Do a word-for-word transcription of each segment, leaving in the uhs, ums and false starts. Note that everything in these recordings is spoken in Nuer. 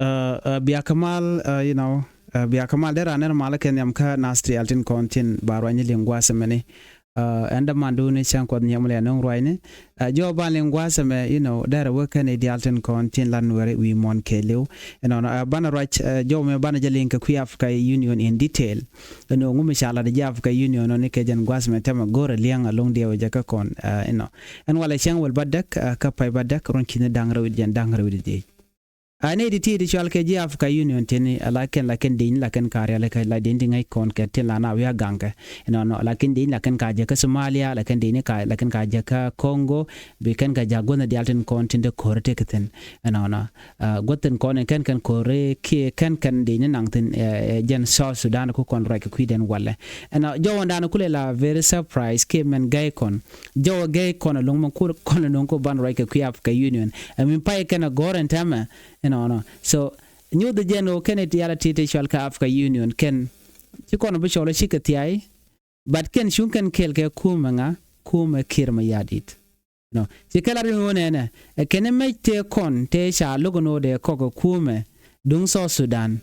Ɛ, ɛ, bia kɛ mal, ɛ, you know, ɛ, bia kɛ mal derɛ anɛr mal kɛ nhiam kä nath ti al tin kɔn tin ba ruany liŋ gua̱a̱th mɛni. Ɛ, ɛn dämandun ni cäŋ kuɔth nhiam lɛ nöŋ ruacni. Ɛ, jɔw ban liŋ gua̱a̱th mɛ, you know, derɛ wä kɛn i̱ diaal tin kɔn tin lan wɛri wi̱i̱ muɔ̱n kɛɛliw. Ɛnɔnɔ, ɛ, banɛ ruac, ɛ, jɔw mɛ banɛ jɛ liŋ kɛ kui̱ Africa Union in detail. Ɛn ɣöö ŋu mi ca lat ji̱ Africa Union ɔ ni kɛ jɛn gua̱a̱th mɛ tɛmɛ go̱rɛ liɛŋ alo̱ŋ diɛw jɛ kä kɔn, ɛ, inɔ. Ɛn walɛ cäŋ wäl bädäk, ɛ, kä pay bädäk, ruɔ̱n ki̱ni da̱ŋ rɛw wi̱cdɛ jiɛn da̱ŋ rɛw wi̱cdɛ dhieec. A nɛy ti ti ti cual kɛ ji̱ Africa Union tini, a la kɛn, la kɛn dec ni la kɛn ka rial kɛ la dec ni ti ŋäc kɔn kɛ tin la na wi̱i̱ a gaŋkɛ. Inɔnɔ, la kɛn dec ni la kɛn ka jɛ kä Somalia, la kɛn dec ni ka, la kɛn ka jɛ kä Congo, bi kɛn ka ja̱ guäth ni diaal tin kɔn tin te ko̱r tek thi̱n. Inɔnɔ, ɛ, guäth tin kɔn in kɛn kɛn ko̱r kiɛ kɛn kɛn dec ni naŋ thi̱n, ɛ, ɛ, jɛn South Sudan ku kɔn ruac kɛ kui̱dɛn walɛ. Ɛnɔ, jɔwädan kulɛ la very surprise kiɛ mɛn gɛy kɔn. Jɔwä gɛy kɔn alo̱ŋ mɛ kur kɔn alo̱ŋ ku ban ruac kɛ kui̱ Africa Union. Ɛ mi pay kɛn a gɔ̱r ɛn tɛmɛ, inɔnɔ. So, nyuth jɛn ɣöö kɛn i̱ ti yala ti ti cual kä Africa Union kɛn. Ci kɔn bi cɔl ci kɛ thiay, but kɛn cuŋ kɛn kɛɛl kɛ kumɛ ŋa, kumɛ Kiir Mayardit. Nɔ, ci kɛ lat kɛ ɣöö nɛnɛ, ɛ kɛn i̱ mɛc tëë kɔn tëë ca lo̱k ɛn ɣöö dee kɔk ɛ kumɛ duŋ South Sudan.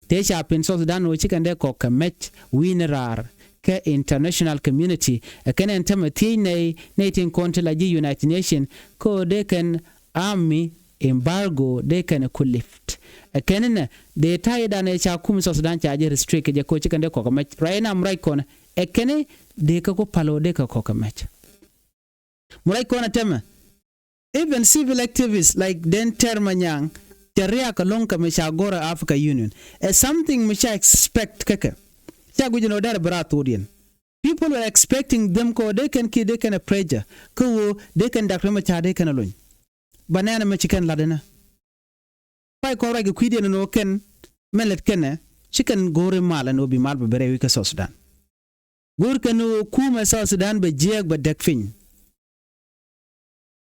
Tëë ca pin South Sudan ɣöö ci kɛn dee kɔk kɛ mɛc wi̱i̱ni raar kä international community. Ɛ kɛn ɛn tämɛ thiec nɛy, nɛy tin kɔn ti la ji̱ United Nation, kä ɣöö dee kɛn army embargo dee kɛn ku lift. Ɛ kɛn inɛ dee ta̱yɛ dan ɛ ca kum South Sudan ca jɛ restrict kɛ jɛ ko ci kɛn dee kɔk kɛ mɛc. Ruac in am ruac kɔn ɛ kɛn dee kɛ ku pal ɣöö dee kɛ kɔk kɛ mɛc. Mu ruac kɔn ɛ tɛmɛ. Even civil activists like den tɛr ma nyaŋ cɛ riak alo̱ŋ kɛ mi ca go̱rɛ Africa Union. Ɛ something mi ca expect kɛ kɛ. Ca guic in ɣöö dɛr bi raar thokdiɛn. People were expecting them kɛ ɣöö dee kɛn kiɛ dee kɛn a pressure kä ɣöö dee kɛn Doctor Machar dee kɛn a lony. Ba nɛɛnɛ mɛ ci kɛn lat inɛ. Pay kɔn ruac kɛ kui̱diɛn ɛn ɣöö kɛn mɛn lät kɛnɛ ci kɛn go̱o̱r i̱ mal ɛn ɣöö bi mal bɛ bɛ rɛy wi̱c kä South Sudan. Go̱o̱r kɛn ɣöö kumɛ South Sudan bɛ jiääk bɛ dɛk piny.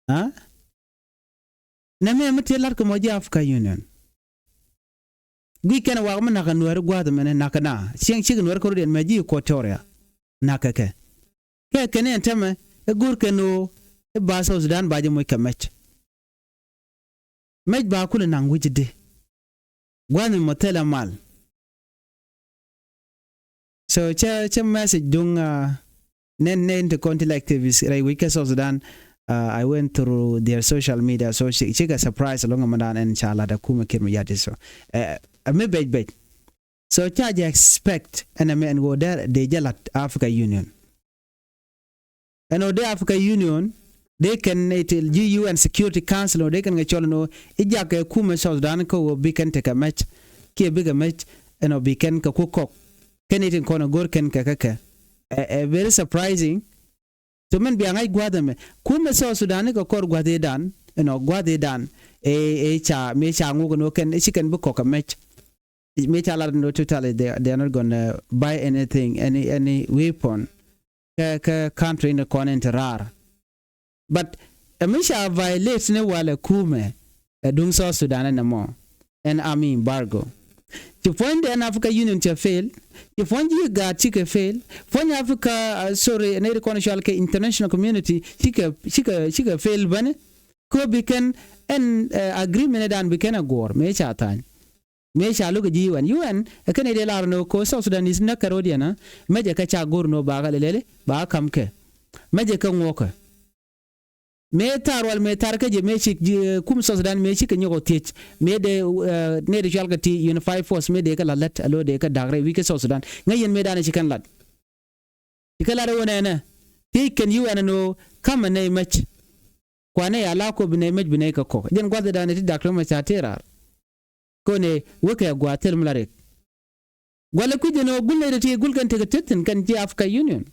Aa? Nɛ mɛ mi tëë la̱t kɛ mɔ ji̱ Africa Union. Guic kɛn wak mi nakä nuääri gua̱a̱th ɛmɛnɛ nakä na cieŋ cikɛ nuääri kärɔ̱diɛn mɛ ji̱ Equatoria. Nakä kɛ kɛ kɛn ɛn tɛmɛ ɛ go̱o̱r kɛn ɣöö i̱ ba South Sudan ba jɛ moc kɛ mɛc. Mɛc ba kulɛ naŋ wi̱cdi. Gua̱a̱th mi mɔ thilɛ mal. So cä cä message duŋ nɛn nɛn ti kɔn ti la activist rɛy wi̱c kä South Sudan. I went through their social media, so cikɛ surprise loŋ ɛmɛ dan ɛn ca lat a kumɛ Kiir Mayardit. So ɛ mi bec bec. So ca jɛ expect ɛn ɛmɛ ɛn ɣöö dee jɛ lat Africa Union. Ɛn ɣöö dee Africa Union dee kɛn nɛy ti ji̱ U N Security Council ɣöö dee kɛn kɛ cɔl ɛn ɣöö i̱ jakɛ kumɛ South Sudan kä ɣöö bi kɛn tekɛ mɛc kiɛ bikɛ mɛc ɛn ɣöö bi kɛn kɛ kuk kɔk. Kɛn i̱ tin kɔn ɛ go̱r kɛn kɛ kɛ kɛ ɛ very surprising. So mɛn bia ŋa̱c gua̱a̱th ɛmɛ kumɛ South Sudan i̱ kɛ kɔr gua̱a̱th i̱dan ɛn ɣöö gua̱a̱th i̱dan ɛ ca mëë ca ŋuk ɛn ɣöö kɛn i̱ ci kɛn bi kɔk kɛ mɛc. Mëë ca lat ɛn ɣöö totally they are not gonna buy anything, any any weapon. Kɛ kɛ country ni kɔn in ti raar. But ɛ mi ca violate ni walɛ kumɛ ɛ duŋ South Sudan ɛn ɛmɔ ɛn army embargo. Ci puɔ̱nydɛ ɛn Africa Union cɛ fail. Ci puɔ̱ny ji̱ IGAD cikɛ fail. Puɔ̱ny Africa, sorry, nɛy ti kɔn cual kɛ international community cikɛ cikɛ cikɛ fail bäni. Kɛ bi kɛn ɛn agreement dan bi kɛn ɛ guɔ̱ɔ̱r mëë ca tha̱a̱ny. Mëë ca lo̱k ji̱ U N, U N ɛ kɛn i̱ dee lar ni ko South Sudanese näk kɛ ro̱diɛn. Mecɛ kɛ ca go̱r ni bakä lɛlɛli bakä ka̱m kɛ. Mecɛ kɛ ŋuɔ̱kɛ. Mëë thar wal mëë thar kä jɛ mëë cik ji̱ kum South Sudan mëë cikɛ nyɔk ɔ thiec. Mëë dee nɛy ti cual kɛ ti Unified Force mëë dee kɛ la lät a lo̱ dee kɛ da̱k rɛy wi̱c kä South Sudan. Ŋäc yɛn mëë danɛ ci kɛn lat. Ci kɛ lat ɛ wä nɛnɛ thiec kɛn U N ɛn ɣöö ka̱mɛ nɛy mɛc. Kuanɛ ya la ko bi nɛy mɛc bi nɛy kɛ kɔk jɛn gua̱th ɛ danɛ ti Doctor Machar tëë raar. Kone wekɛ gua̱a̱th thil mi la rik. Gua̱lɛ kui̱c ɛn ɣöö gul nɛy ti gul kɛn tekɛ tet thi̱n kɛn ji̱ Africa Union.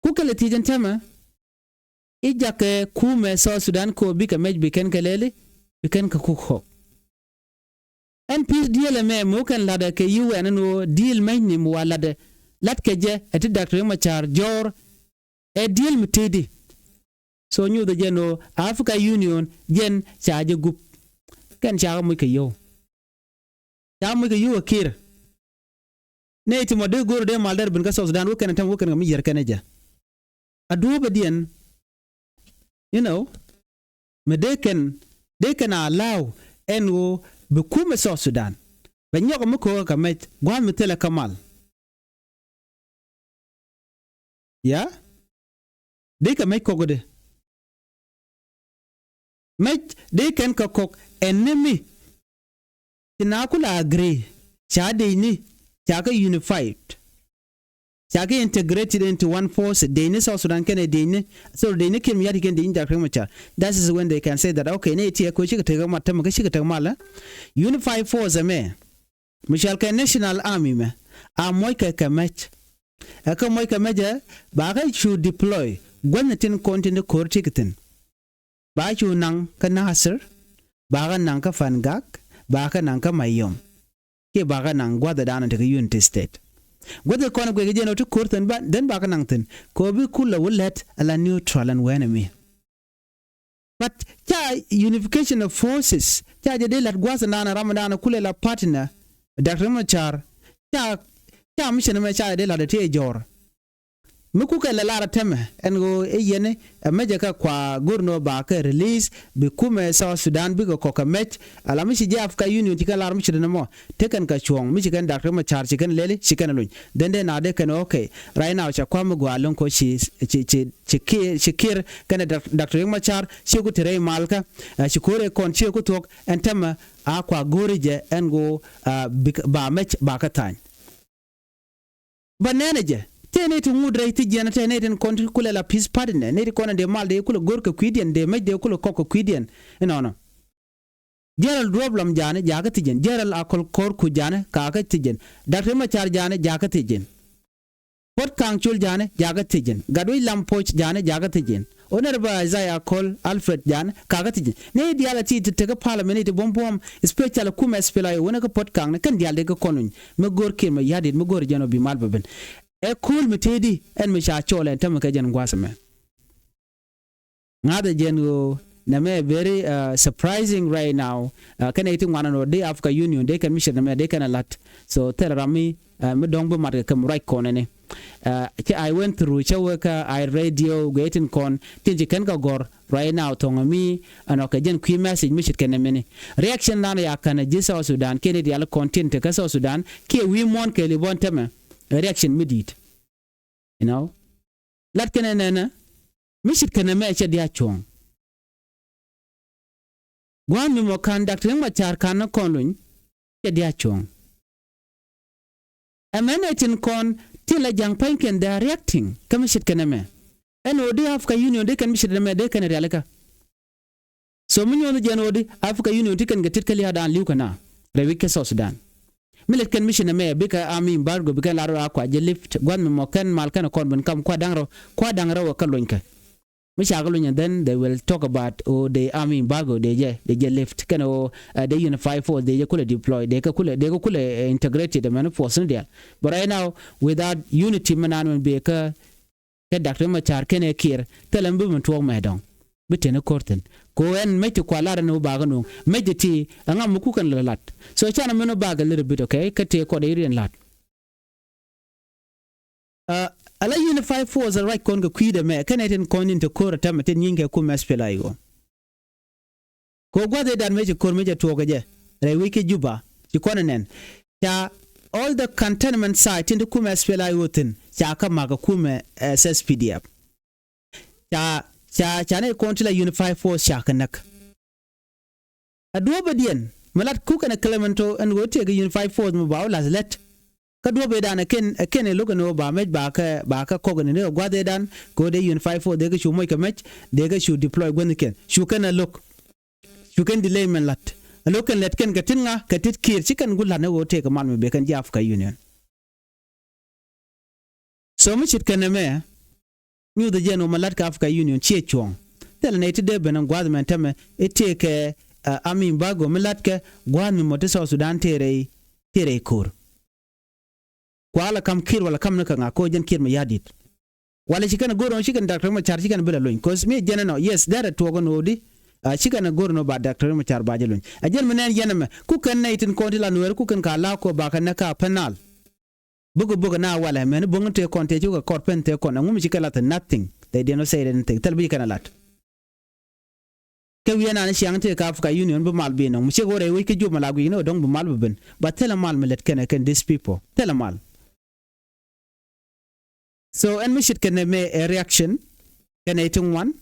Ku kɛlɛ thiec ɛn tɛmɛ i̱ jakɛ kumɛ South Sudan ko bikɛ mɛc bi kɛn kɛ lɛli bi kɛn kɛ kuk kɔk. Ɛn peace deal ɛmɛ mi wä kɛn latdɛ kɛ U N ɛn ɣöö deal mɛcni mi wa latdɛ latkɛ jɛ ɛ ti Doctor Machar jɔɔr. Ɛ deal mi tëëdi. So nyuuthɛ jɛn ɣöö Africa Union jɛn ca jɛ gup. Kɛn cakɛ muc kɛ yio̱w. Cakɛ muc kɛ yio̱w ɛ Kiir. Nɛy ti mɔ dee go̱r dee mal dɛr ben kä South Sudan wä kɛn ɛ tɛm wä kɛn kɛ mi yier kɛn ɛ jɛ. A duɔ̱ɔ̱pɛ diɛn. You know, mɛ dee kɛn dee kɛn a la̱w ɛn ɣöö bi kumɛ South Sudan bɛ nyɔk mi ko̱o̱k kɛ mɛc gua̱a̱th mi thilɛ kä mal. Ya dee kɛ mɛc kɔk di mɛc dee kɛn kɛ kɔk ɛn ni mi ci na kula agree ca dee ni ca kɛ unified ca kɛ integrated into one force dee ni South Sudan kɛn dee ni sorry dee ni Kiir Mayardit kɛn dee ni Doctor Riek Machar. That is when they can say that okay ni ti ɛ ko cikɛ tek ma tɛmɛ kɛ cikɛ tek ma la unified force ɛmɛ mi cɔal kɛ national army mɛ a muɔc kɛ kɛ mɛc. Ɛ kä muɔc kɛ mɛc ɛ ba kä cu deploy gua̱thni tin kɔn tin ti ko̱r ti kɛ thi̱n. Ba cu naŋ kä Nasir, ba kä naŋ kä Fangak, ba kä naŋ kä Mayom. Kiɛ ba kä naŋ gua̱thɛ da̱a̱n tekɛ Unity State. Gua̱thɛ kɔn guic kɛ jɛn ɔ ti ko̱r thi̱n ba then ba kä naŋ thi̱n kɛ ɔ bi kulɛ wä lät ala neutral ɛn wɛn ɛmi. But ca unification of forces ca jɛ dee la̱t gua̱thdan ram dan kulɛ la partner Doctor Machar. Ca ca mission mɛ ca jɛ dee la̱t ti jɔr. Mi kukɛ la lar tɛmɛ ɛn ɣöö i̱ yɛn ɛ mɛcɛ kɛ kua go̱r nɔ ba kɛ release bi kumɛ South Sudan bikɛ kɔk kɛ mɛc. Ala mi ci jɛ Africa Union ci kɛn lar mi ci dɛn mɔ tekɛn kɛ cuɔ̱ŋ mi ci kɛn Doctor Machar ci kɛn lɛli ci kɛn luny. Then dee na dee kɛn okay. Right now cɛ kua̱m mi gɔaa lo̱ŋ kɔ ci ci ci ci Kiir ci Kiir kɛnɛ Doctor Riek Machar ci ku te rɛy malkä. Ci ko̱r ɛ kɔn ci ku thuɔ̱k ɛn tämɛ a kua go̱o̱ri jɛ ɛn ɣöö ba mɛc ba kä tha̱a̱ny. Bä nɛnɛ jɛ tëë nɛy ti ŋut rɛy thi jiɛn tëë nɛy tin kɔn ti kulɛ la peace party nɛ nɛy ti kɔn ɛn dee mal dee kulɛ go̱o̱r kɛ kui̱diɛn dee mɛc dee kulɛ kɔk kɛ kui̱diɛn. Inɔnɔ. Jiɛn rɛl duɔ̱ɔ̱p lam ja̱a̱ni ja̱a̱kä thi̱jiɛn jiɛn rɛl a kɔl kɔr ku ja̱a̱ni kakä thi̱jiɛn. Doctor Machar ja̱a̱ni ja̱a̱kä thi̱jiɛn. Puɔ̱t Kaŋ Col ja̱a̱ni jakä thiec ji̱n. Gatwec Lam Poc ja̱a̱ni jakä thiec ji̱n. Honorable Isaiah Akol Alfred ja̱a̱ni kakä thiec ji̱n. Ni diaal a ti ti tekä parliament ni ti buɔ̱m buɔ̱m, especially kumɛ SPLA-IO wänä kä Puɔ̱t Kaŋ ni kɛn diaal dee kä kɔn wi̱ny. Mi go̱o̱r Kiir mɛ ya̱di̱t mi go̱o̱r jɛn ɔ bi mal bä ben. Ɛ ko̱o̱l mi tëëdi ɛn mi ca cɔɔl ɛn tämɛ kɛ jɛn gua̱a̱th ɛmɛ. Ŋa̱thɛ jɛn ɣöö nɛmɛ very surprising right now. Kɛnɛ iti ŋuanɛ nɔ dee Africa Union dee kɛn mi ce̱t nɛmɛ dee kɛn a la̱t. So thilɛ ram mi mi dɔ̱ŋ bi mat kɛ kɛ mi ruac kɔn ɛni. Cɛ I went through cɛ wek kä I radio guɛ itin kɔn tin ci kɛn kɛ gɔ̱r right now thɔŋ mi ɛnɔ kɛ jɛn kui̱ message mi ce̱t kɛn nɛmɛni. Reaction dan ya kɛn ji̱ South Sudan kiɛn it yal kɔn tin te kä South Sudan kiɛ wi̱i̱ muɔ̱ɔ̱n kɛ li bɔn tämɛ. Reaction mi di̱i̱t. You know, lat kɛn ɛ nɛnɛ mi ce̱t kɛn ɛmɛ cɛ diaal cuɔ̱ɔ̱ŋ. Gua̱a̱n mi mɔ ka̱n Doctor Riek Machar ka̱n ni kɔn luny cɛ diaal cuɔ̱ɔ̱ŋ. Ɛmɛn ɛ tin kɔn tin la ja̱ŋ pa̱nykiɛn they are reacting kä mi ce̱t kɛn ɛmɛ. Ɛn ɣöö di Africa Union di kɛn mi ce̱t ɛmɛ di kɛn ɛ rialikä. So mi nyuɔ̱th jɛn ɣöö di Africa Union ti kɛn kɛ tit kä lia̱a̱dan li̱w kɛ na rɛy wi̱c kä South Sudan. Mi lät kɛn mi ce̱t ɛmɛ bikɛ army embargo bikɛn lar rɔ a kua jɛ lift gua̱th mi mɔ kɛn mal kɛn kɔn ben kam kua da̱ŋ rɛw kua da̱ŋ rɛw ɛ kä lony kɛ. Mi ca kɛ lony and then they will talk about ɣöö dee army embargo dee jɛ dee jɛ lift kɛn ɣöö dee unified force dee jɛ kulɛ deploy dee kɛ kulɛ dee kɛ kulɛ integrated ɛmɛn force ni diaal. But right now without unity mi naan mɛn bee kä kɛ Doctor Machar kɛnɛ Kiir thilɛ mi bi mi tuɔɔk mɛ dɔ̱ŋ. Bi teni ko̱r thi̱n ko ɛn mec ti kua lar ɛn ɣöö bakä nuɔ̱ŋ mec ti ti ɛŋa mi kukɛn lɛ lat. So canɛ min ɣöö bakä little bit okay kä tëë kɔt ɛ iriɛn lat. Ala unified force ruac kɔn kɛ kui̱dɛ mɛ kɛnɛ tin kɔn in te ko̱r ɛ tämɛ tin nyi̱n kɛ kumɛ SPLA-IO. Kɛ gua̱th i̱ dan mëë ci ko̱r mëë cɛ tuɔɔk kɛ jɛ rɛy wec kä Juba ci kɔn ɛ nɛn. Ca all the cantonment site tin ti kumɛ SPLA-IO thi̱n ca kä ma̱k kɛ kumɛ SSPDF. Ca ca ca nɛy kɔn ti la unified force ca kɛ näk. Ɛ duɔ̱ɔ̱p ɛ diɛn mi lat kuk ɛn ɛ Clemento ɛn ɣöö tëëkɛ unified force mi ba wä la̱th lät. Kä duɔ̱ɔ̱p ëëdan ɛ ken ɛ ken ɛ lo̱k ɛn ɣöö ba mɛc ba kɛ ba kɛ kɔk ɛn ɛ gua̱th ëëdan kɛ ɣöö dee unified force dee kɛ cu moc kɛ mɛc dee kɛ cu deploy guäthnikiɛn cu kɛn ɛ lo̱k. Cu kɛn delay mɛn la̱t ɛ lo̱k kɛn lɛt kɛn kɛ tit ŋa kɛ tit Kiir ci kɛn gua̱th la̱t ni ɣöö tëëkɛ mal mi bee kɛn ji̱ Africa Union. So mi ce̱tkɛ nɛmɛ nyuuth jɛn wä mi la̱tkɛ Africa Union ciɛ cuɔ̱ɔ̱ŋ. Thilɛ nɛy ti dee ben in gua̱a̱th mɛn tämɛ i̱ tëëkɛ ami embargo mi la̱tkɛ gua̱a̱th mi mɔ ti South Sudan tëë rɛy tëë rɛy ko̱r. Kualɛ ka̱m Kiir walɛ ka̱m ni kɛ ŋa̱ ko̱ jɛn Kiir mi ya̱di̱t. Walɛ ci kɛn go̱r ɣän ci kɛn Doctor Machar ci kɛn bi lɛ lony ko̱ mi jɛn ɛnɔ yes dɛrɛ tuɔɔk ɛn ɣöödi. Ci kɛn go̱r ɛn ɣöö ba Doctor Machar ba jɛ lony ɛ jɛn mi nɛn yɛn ɛmɛ ku kɛn nɛy tin kɔn ti la nueeri ku kɛn ka la̱a̱k ko̱ ba kɛ nɛk ka pɛn nal. Bukɛ bukɛ na walɛ mɛni bo̱ŋ tëë kɔn tëë cukɛ kɔr pen tëë kɔn ɛŋu mi ci kɛ lath nothing. They did not say anything thil bi ci kɛn a lat. Kä wi̱i̱ ɛnan ciaŋ tëë kä Africa Union bi mal bi nɔŋ mi ciek wä rɛy wec kä Juba la guic ni wä dɔ̱ŋ bi mal bi ben. But thilɛ mal mi lät kɛnɛ kɛn these people. Thilɛ mal. So ɛn mi ce̱tkɛ nɛmɛ ɛ reaction kɛnɛ iti ŋuan.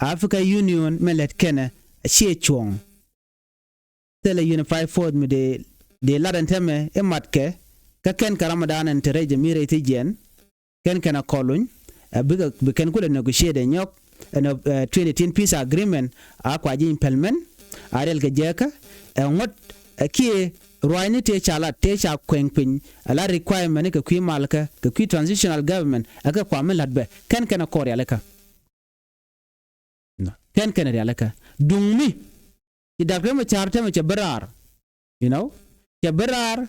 Africa Union mɛ lät kɛnɛ a ciɛ cuɔ̱ɔ̱ŋ. Thilɛ unified force mi dee dee lat ɛn tɛmɛ i̱ matkɛ. Kä kɛn kɛ ramdan ɛn te rɛy jɛ mi rɛy thi jiɛn. Kɛn kɛn a kɔluny ɛ bikɛ bi kɛn kulɛ negotiate ɛ nyɔk ɛn ɛ twenty eighteen peace agreement. A kua ji̱ implement a riɛl kɛ jɛɛkä ɛ ŋuɔ̱t ɛ kiɛ ruaacni tëë ca lat tëë ca kuɛŋ piny ɛ la requirement kɛ kui̱ malkä kɛ kui̱ transitional government ɛ kɛ kua mi la̱t bɛ kɛn kɛn a kɔɔr rialikä. Kɛn kɛn rialikä duŋ mi ci Doctor Machar tɛmɛ cɛ bi raar. You know, cɛ bi raar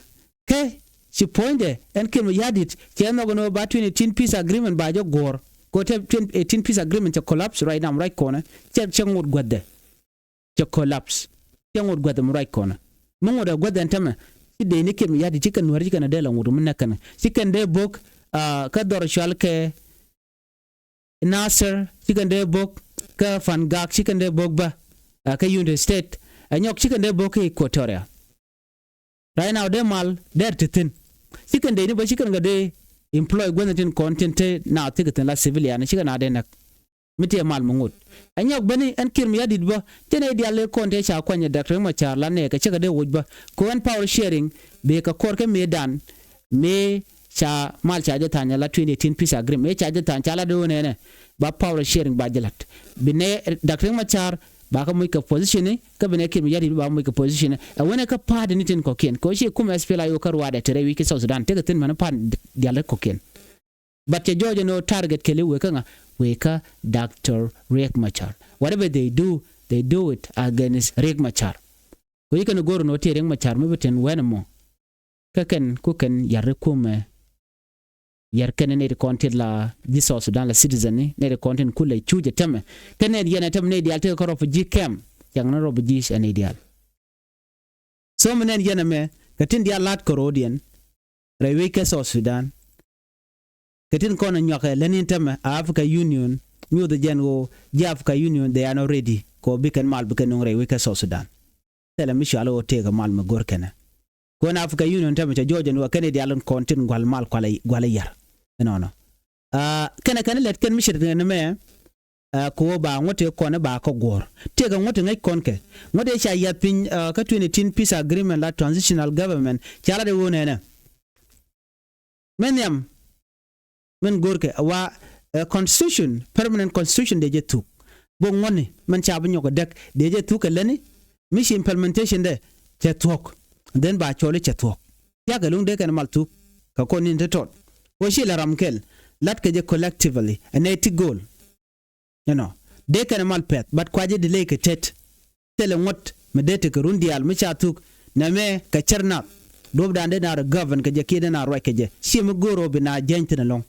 kɛ ci puɔ̱nydɛ ɛn Kiir Mayardit cɛ nhɔk ɛn ɣöö ba twenty eighteen peace agreement ba jɛ guɔ̱ɔ̱r. Kɛ ɣöö tɛ twenty eighteen peace agreement cɛ collapse right now, right kɔnɛ cɛ cɛ ŋot guäthdɛ. Cɛ collapse cɛ ŋot guäthdɛ mi right kɔnɛ. Mi ŋot ɛ guäthdɛ ɛn tämɛ ci dee ni Kiir Mayardit ci kɛn nuäär ci kɛn ɛ dee la ŋot mi näk kɛn ci kɛn dee bo̱k kä dhɔr cual kɛ Nasir ci kɛn dee bo̱k kä Fangak ci kɛn dee bo̱k bä kä Unity State. Ɛ nyɔk ci kɛn dee bo̱k kä Equatoria. Right now dee mal dee ti thi̱n ci kɛn dee ni bä ci kɛn kɛ dee employ guäthni tin kɔn tin te na thikɛ thi̱n la civilian ci kɛn a dee näk. Mi tëë mal mi ŋot ɛ nyɔk beni ɛn Kiir Mayardit bä. Cɛ nɛy diaal ëë kɔn tëë ca kuany ɛ Doctor Machar la nɛɛkɛ cä kɛ dee woc bä kɛ ɣän power sharing. Bëë kɛ kɔr kä mëëdan mëë ca mal ca jɛ tha̱a̱ny la twenty eighteen peace agreement mëë ca jɛ tha̱a̱ny ca la dee wä nɛɛnɛ. Ba power sharing ba jɛ la̱t bi nɛ Doctor Machar ba kä moc kɛ position ni kä bi nɛ Kiir Mayardit ba moc kɛ position ni ɛ wänɛ kä party ni tin kɔ̱kiɛn kɛ ɣöö ci kum SPLA-IO kä ruaadɛ te rɛy wi̱c kä South Sudan tekɛ thi̱n mɛn party diaal kɔ̱kiɛn. But cɛ jɔɔc ɛn ɣöö target kɛli wëë kä ŋa wëë kä Doctor Riek Machar. Whatever they do, they do it against Riek Machar. Kɛ ɣöö ci kɛn go̱r ɛn ɣöö tëë Riek Machar mi bi tin wɛn ɛmɔ. Kä kɛn ku kɛn yar ri kumɛ yar kɛn nɛy ti kɔn tin la ji̱ South Sudan la citizen ni nɛy ti kɔn tin kulɛ cuc ɛ tämɛ. Kɛn nɛy yɛn ɛ tämɛ nɛy diaal tekɛ kä refugee camp. Cäŋ ni refugees ɛ nɛy diaal. So mi nɛn yɛn ɛmɛ kɛ tin diaal la̱t kɛ ro̱o̱diɛn rɛy wec kɛ South Sudan. Kɛ tin kɔn ɛ nyuakɛ lätni tämɛ Africa Union nyuuth jɛn ɣöö ji̱ Africa Union they are not ready kɛ ɣöö bi kɛn mal bi kɛn nuŋ rɛy wec kɛ South Sudan. Thilɛ mi cual ɣöö tëëkɛ mal mi go̱r kɛnɛ. Kɔn Africa Union tämɛ cɛ jɔɔc ɛn ɣöö kɛn i̱ diaal in kɔn tin gua̱l mal kualɛ gua̱lɛ yär. Ɛnɔnɔ. Aa kɛnɛ kɛn lät kɛn mi ce̱tkɛ nɛmɛ. Aa kɛ ɣöö ba ŋuɔ̱t tëë kɔn i̱ ba kä guɔ̱ɔ̱r tëëkɛ ŋuɔ̱t ti ŋäc kɔn kɛ ŋuɔ̱t tëë ca yath piny aa kä twenty eighteen peace agreement la transitional government ca lat i̱ ɣöö nɛnɛ. Min nhiam min go̱rkɛ a wa ɛ constitution, permanent constitution dee jɛ thuk. Bok ŋuɔ̱tni min ca bi nyɔk ɛ däk dee jɛ thuk kɛ lätni mi ci implementation dɛ cɛ thuɔ̱k. Then ba cɔɔli cɛ thuɔ̱k. Thia̱kɛ luŋ dee kɛn mal thuk kɛ kɔn ni̱n te tɔt. Kɛ ɣöö ci lɛ ram kɛl la̱tkɛ jɛ collectively ɛ nɛy ti go̱o̱l. Ɛnɔ dee kɛn mal pɛth but kua jɛ delay kɛ tet. Thilɛ ŋuɔ̱t mi dee tekɛ run diaal mi ca thuk nɛmɛ kɛ cär nath. Duɔ̱pdan dee na rɛ govern kɛ jɛ kiɛ dee na ruac kɛ jɛ ciɛ mi go̱o̱r ɣöö bi na jɛny thi̱n ɛlɔ̱ŋ.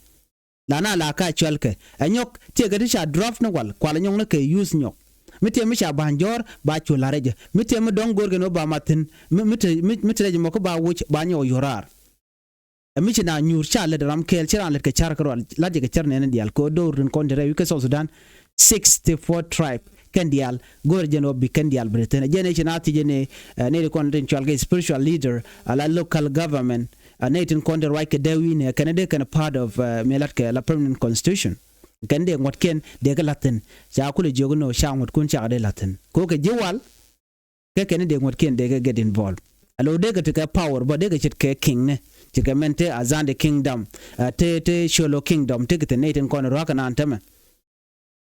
La na la ka cuɛlkɛ ɛ nyɔk tiɛɛkɛ ti ca draft ni wal kual ɛ nyɔk ni kɛ youth nyɔk. Mi tiɛɛk mi ca ba̱ny jɔ̱ɔ̱r ba cu la̱r ɛ jɛ mi tiɛɛk mi dɔ̱ŋ go̱o̱rkɛ ni wä ba mat thi̱n mi mi te mi mi te rɛ jɛ mɔ kä ba woc ba nyɔk yuɔ̱r raar. Ɛ mi ci na nyuur ca lät ram kɛɛl ci raan lät kɛ car kärɔal lat jɛ kɛ car nɛɛni diaal kɛ ɣöö do̱r rin kɔn ti rɛy wi̱c kä South Sudan. Sixty four tribe kɛn diaal go̱o̱r jɛn ɣöö bi kɛn diaal bi ri thi̱n ɛ jɛn ɛ ci na thiec ɛ ni ɛ nɛy ti kɔn tin cual kɛ spiritual leader ala local government. Ɛ nɛy tin kɔn tin ruac kɛ dee wi̱i̱ ni ɛ kɛn ɛ dee kɛn part of ɛ mi lat kɛ la permanent constitution. Kɛn dee ŋuɔ̱tkiɛn dee kɛ la̱th thi̱n ca kulɛ jiök ni ɣöö ca ŋuɔ̱tkun cakɛ dee la̱th thi̱n kɛ ɣöö kɛ ji̱ wal. Kɛ kɛn dee ŋuɔ̱tkiɛn dee kɛ get involved. Alo dee kɛ tekɛ power bä dee kɛ ce̱tkɛ king ni ce̱tkɛ mɛn te Azande kingdom. Te te Sholo kingdom tekɛ te nɛy tin kɔn rua̱k kɛ naan tämɛ.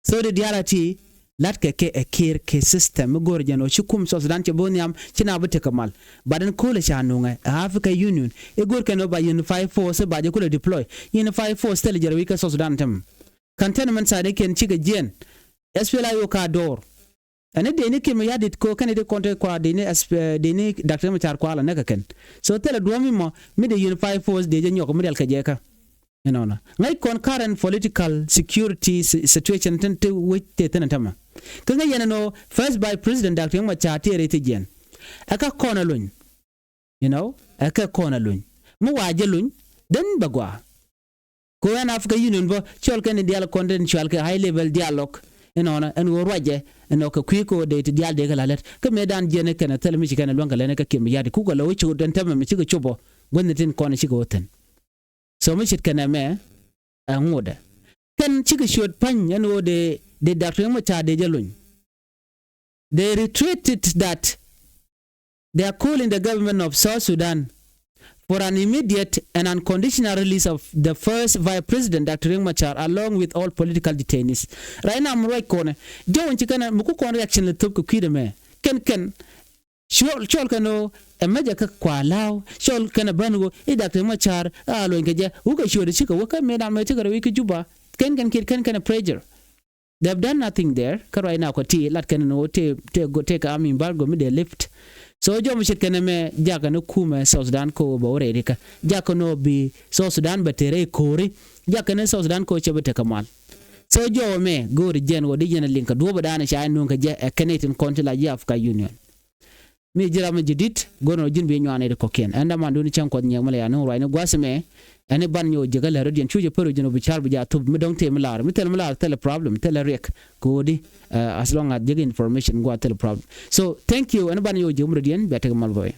So di diaal a ti la̱tkɛ kɛ ɛ Kiir kɛ system mi go̱o̱r jɛn ɔ ci kum South Sudan cɛ bo̱o̱ nhiam ci na bi tekɛ mal. But ɛn ko̱o̱lɛ ca nuŋɛ ɛ Africa Union i̱ go̱o̱r kɛn ɔ ba unified force ba jɛ kulɛ deploy. Unified force thilɛ jɛ rɛ wi̱c kɛ South Sudan tämɛ. Kɛn tɛn mɛn tha̱a̱dikiɛn cikɛ jiɛn. SPLA-IO ka do̱r. Ɛn i̱ dee ni Kiir Mayardit ko kɛn i̱ ti kɔn te kua dee ni dee ni Doctor Machar kua la näk kɛ kɛn. So thilɛ duɔ̱ɔ̱m mi mɔ mi dee unified force dee jɛ nyɔk mi rial kɛ jɛ kä. Ɛnɔnɔ ŋäc kɔn current political security situation tin ti wec te thin tämɛ. Kä ŋäc yɛn ɛn ɣöö first vice president Doctor Machar ti rɛy thi jiɛn. Ɛ kä kɔn ɛ luny. You know, ɛ kɛ kɔn a luny mi wa jɛ luny den bɛ gua. Ko ɛn Africa Union bä cɔl kɛn dial kɔn den cual kɛ high level dialogue. Inɔnɔ ɛn ɣöö ruacɛ ɛn ɣöö kɛ kui̱ kɛ ɣöö dee ti diaal dee kɛ la lät kä mëëdan jiɛn kɛnɛ thilɛ mi ci kɛnɛ luäŋ kɛ lɛn kä kiɛm ya̱di kukɛ lɛ wä ci ɣöö den tämɛ mi cikɛ cop ɔ guäthni tin kɔn cikɛ wä thi̱n. So mi ce̱tkɛ nɛmɛ ɛ ŋotdɛ kɛn cikɛ ciöt pa̱ny ɛn ɣöö dee dee Doctor Riek Machar dee jɛ lony. They reiterated that they are calling the government of South Sudan for an immediate and unconditional release of the first vice president Doctor Riek Machar along with all political detainees. Right now mi ruac kɔnɛ jɔwän ci kɛn mi ku kɔn reaction lɛ thop kɛ kui̱dɛ mɛ kɛn kɛn cɔl cɔl kɛn ɣöö ɛ mɛcɛ kä kua la̱a̱w cɔl kɛn ɛ bän ɣöö i̱ Doctor Riek Machar a luɔ̱ny kɛ jɛ wukɛ ciötdɛ cikɛ wä kä mëëdan mɛ cikɛ rɛw i̱ kä Juba. Kɛn kɛn kiɛ kɛn kɛn ɛ pressure. They have done nothing there. Kä right now kɔ ti lat kɛn ni wä tëë tëë go tëë kɛ army embargo mi dee lift. So jɔw mi ce̱tkɛ nɛmɛ jakɛ ni kumɛ South Sudan ko bɛ wä rɛy rikä jakɛ ni wä bi South Sudan bɛ tëë rɛy ko̱ri. Jakɛ ni South Sudan ko cɛ bɛ tekɛ mal. So jɔw mɛ go̱o̱ri jɛn wä di jɛn liŋ kɛ duɔ̱ɔ̱p dan ca nuŋ kɛ jɛ ɛ kɛn itin kɔn ti la ji̱ Africa Union. Mi ji̱ ram mi ji̱ di̱t go̱o̱r nɔ ji̱n bi nyuan i̱ kɔkiɛn ɛn däman duni cäŋ kuɔth nyiɛk mi la ya nuŋ ruacni gua̱th mɛ. Ɛn i̱ ban nyɔk ji̱ kä lɛ rɔ̱diɛn cu jɛ pär ji̱n ɔ bi ca̱r bi jɛ a thup mi dɔ̱ŋ tëë mi la̱r mi thil mi la̱r thil problem thil riɛk. Kɛ ɣöö di as long as ji̱ information gua̱th thil problem. So thank you ɛn i̱ ban nyɔk ji̱ mi rɔ̱diɛn bia tek mal bä.